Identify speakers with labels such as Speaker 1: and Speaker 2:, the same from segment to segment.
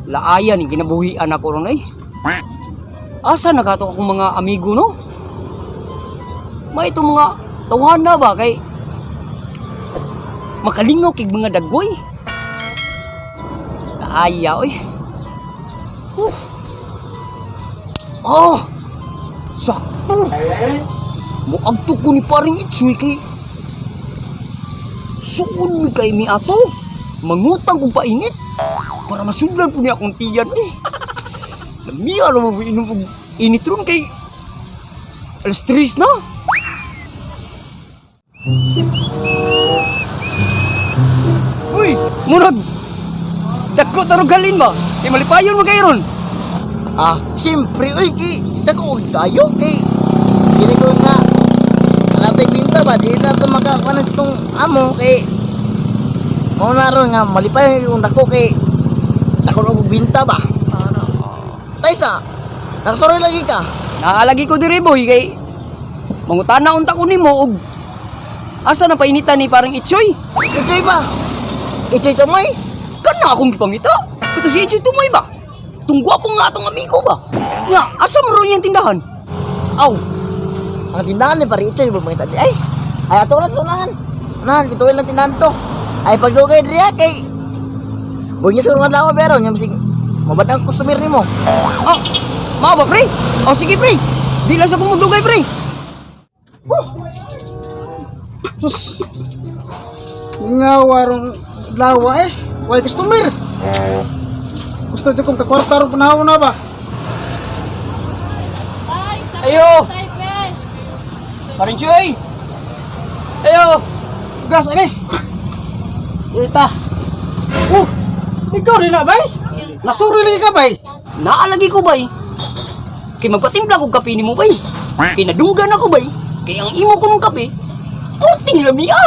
Speaker 1: Laayan yung kinabuhian ako ron ay. Asa na kato akong mga amigo, no? May itong mga tawhan na ba kay makalingaw kig mga daggoy. Laaya oy. Uf. Oh! Sakto! Muagto ko ni paring Itsoy kay suod mi kay mi ato. Mangutang kong painit para masudlan po niya akong tiyan eh. Lamiya naman mo inom og init ron kay alas 3 na. Uy, murag. Dako tarong galin ba? Kay malipayon man kayo ron.
Speaker 2: Ah, siyempre, uy, kay, dako og kayo, kay, kini ko nga, natay binta ba, di na ito makakuha sa itong amo, kay, mao na ron nga, malipay yung dako, kay, dako og binta ba. Taysa, nakasorry lagi ka.
Speaker 1: Naalagi ko diri, boy, kay mangutana unta ko nimo og asa na painitan ni parang Itchoy.
Speaker 2: Ito'y ba? Ito'y tumoy?
Speaker 1: Kana akong gipangita. Kato si Itchoy tumoy ba? Tung gwapo nga atong amigo ba? Nga asa mo ron iyang tindahan?
Speaker 2: Aw, ang tindahan ni pare Ito'y ba mga tadi? Ay, ay ato na tunahan. Unahan, pituin lang tindahan to. Ay, pagdugay diri kay, bunya sa mga adlaw pero, nya masig, mabat ang customer nimo.
Speaker 1: Ah, mao ba, pre? O sige, pre. Di lang sa kong magdugay, pre.
Speaker 3: Sus. Nga warong lawa eh. Way customer. Gusto dyan kong kakwarta ron panahon na ba?
Speaker 1: Ayo. Paring Choy. Ayo.
Speaker 3: Gas ani. Ita. Oh, ikaw rin na bay? Nasuri lagi ka bay?
Speaker 1: Naalagi ko bay. Kay magpatimpla kog kape nimo bay. Kay nadunggan ako bay. Kay ang imo ko nung kape, puting lamia.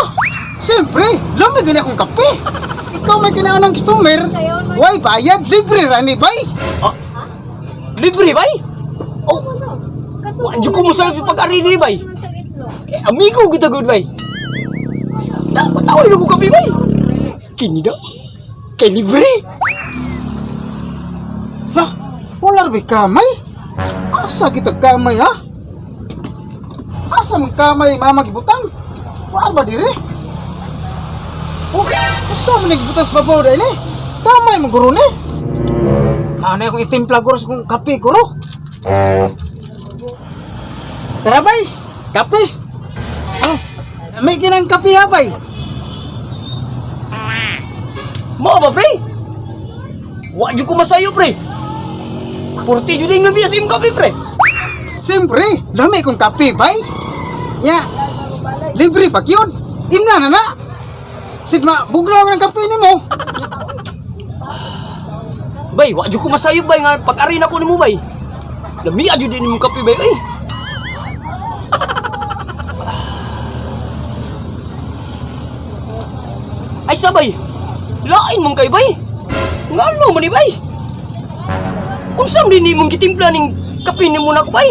Speaker 3: Siyempre, lamig gani akong kape. Ikaw may kinaan ng customer. Way bayad, libre ra ni bay.
Speaker 1: Ah, libre bay? Oh, wa jud ko mo sa pag-ari diri bay. Kay amigo kita gud bay. Dapat tawag ko kape bay. Kini da. Kay libre.
Speaker 3: Lah, wala ra bay kamay? Asa kita kamay ha? Asa man kamay mama gibutang? Wa ba dire? Oh, asa man gibutang sa babaw dai ni? Kamay man guro ni. Mao na akong itimpla guro sa kong kape guro. Tara bay, kape. Oh, may kinang kape ha bay.
Speaker 1: Mao ba, pre? Wa jud ko masayo, pre. Purti jud ing labi sa imong kape, pre.
Speaker 3: Siyempre, lami kong kape bay. Ya, libre pa yun. Imna na na. Sigma, bugnaw ng kape nimo.
Speaker 1: Bay, wa jud ko masayo bay nga pag-ari na ko nimo bay. Lami jud din imong kape bay. Ay. Ay sabay. Lain man kay bay. Ngano man ni bay? Unsa man din imong gitimpla ning kape nimo nako bay?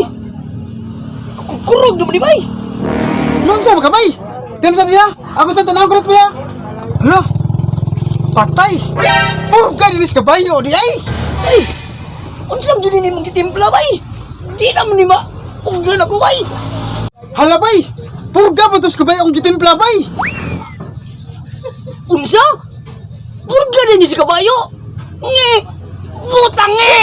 Speaker 1: Kurog naman ni bay.
Speaker 3: Noon sa ka bay? Tim sa biya? Ako sa tanaw ko biya. Hala. Patay. Purga dinis kabayo di ay.
Speaker 1: Ay! Unsa man din imong gitimpla bay? Di naman ni ma uglan ako bay.
Speaker 3: Hala bay. Purga pa tos kabayo ang gitimpla bay.
Speaker 1: Unsa? Burga din ni si kabayo. Nge! Butang nge!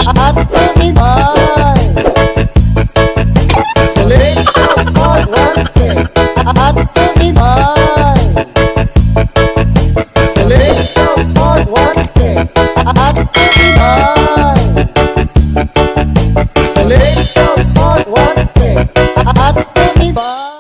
Speaker 2: At